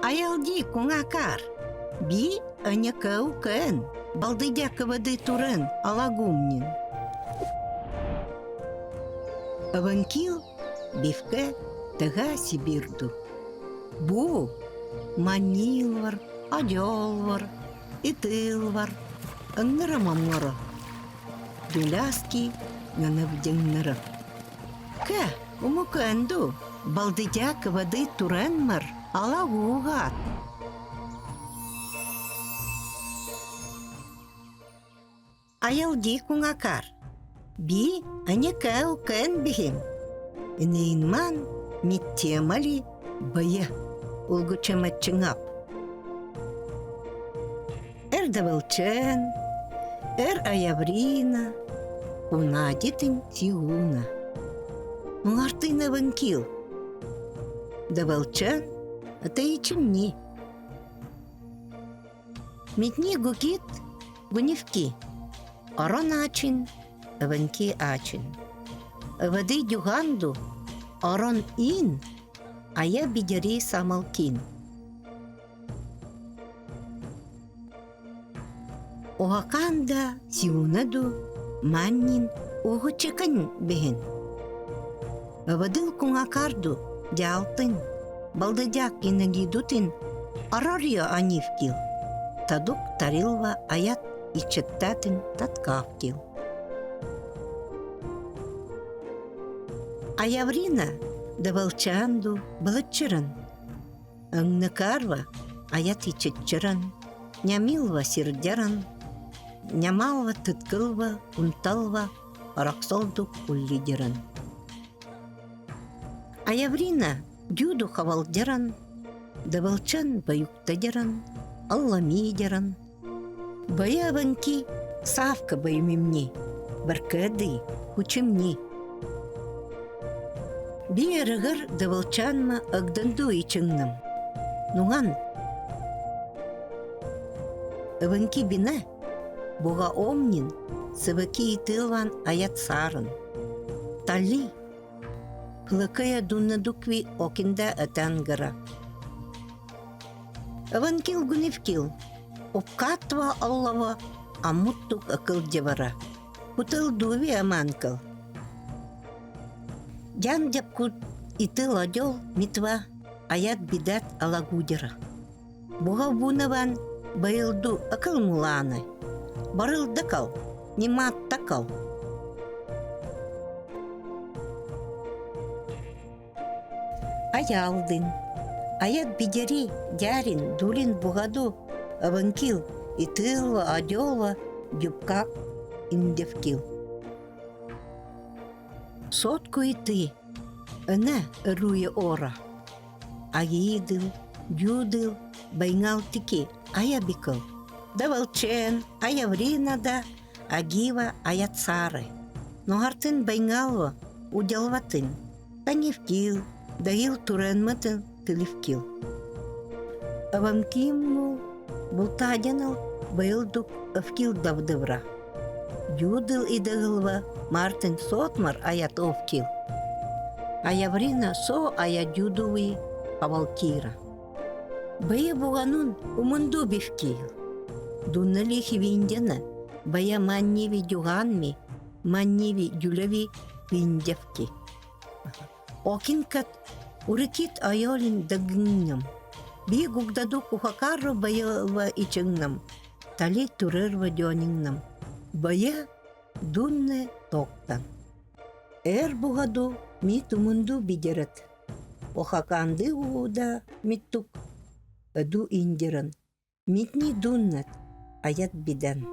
Айалди куҥакар, би ыньыкы-укын, балдыдя-кывыды турын алагумнин. Ывынкил бивке тыга Сибирду. Бу манилвар, одёлвар, итылвар, ыҥыра-моҥоро, Дуляски нанавдьыҥнара. Кэ, умукэнду, балдыдяк воды турэнмар, алагуугаат. Айылди куҥакар. Би анекэл кэн бихим. Инейнман миттемали бая улгучамаччыҥап. Эр Давылчен, эр Аяврина, унадитын Тиуна. Муҥартыына вынкил. Давылчен, атаичимни. Митни гукит гунивки. Орон ачин, ывынки ачин. Ывыды дюганду, орон ин, ая бидери самалкин. Уһакаан да, сиуна дуу, маннин уһуччакын биһин. Ыбыдыл куҥакар дуу, дьаалтын, балдыдьаак инагидутин арарья анивкил, тадук тарилва аят ичеттатын таткаавкил. Аяврина дабалчаан дуу, былыччырын Өҥнөкаарва айат ичиччыран, ньамилва сирдяран, ньамалва тыткылва унталва ороксолдук уллидеран. Аяврина дюду хавалдяран, дабалчан баюктадяран, алламидяран, Бая-абанки Савка байымимни, баркыады хучимни. Би арыгар дабалчаанма агдандуу ичиҥнам. Нуҥан Ыбынки бина буга омнин сыбыки итылван аят сарын. Тали Хлыкая дуннадукви окинда атангара. Ыванкил гунивкил, упкатва аллава аммуттук акыл дьабара. Кутыл дуви аманкыл. Дян дяпкут итыл одел митва аят бидат алагудера. Буга бунаван байылду акыл мулааны. Барылдакал, ниматтакал. Айаалдын, айат бидери, дярин, дулин бугаду, аванкил, итылва, одёла, дюбкак, индевкил. Сотку и ты, ына ыруя ора. Агиидыл, дюдыл, байҥалтики, аябикыл. Давалчен, аяврина да, агива аяцары. Нуһартын байҥалва, удялватын. Таневкил, Дайыл туранмытын тыливкил. Авамкиммул бултаадьанал быйылдук өвкил давдывра. Дюдыл идагылва Мартин сотмар аят овкил. Аяврина со ая дюдуви авалкира. Бая буганун умунду бивкил. Дуннали хивиндена бая манниви дюганми, манниви дюлеви виндевки. Окинкат урыкит айолин дагыннам. Би гугдаду кухакарро байылва ичыңнам. Тали турырва дёниңнам. Бая дунне токтан. Эр бугаду ми тумунду бидерет. Охаканды ууда миттук ыду индиран. Митни дуннат аят биден.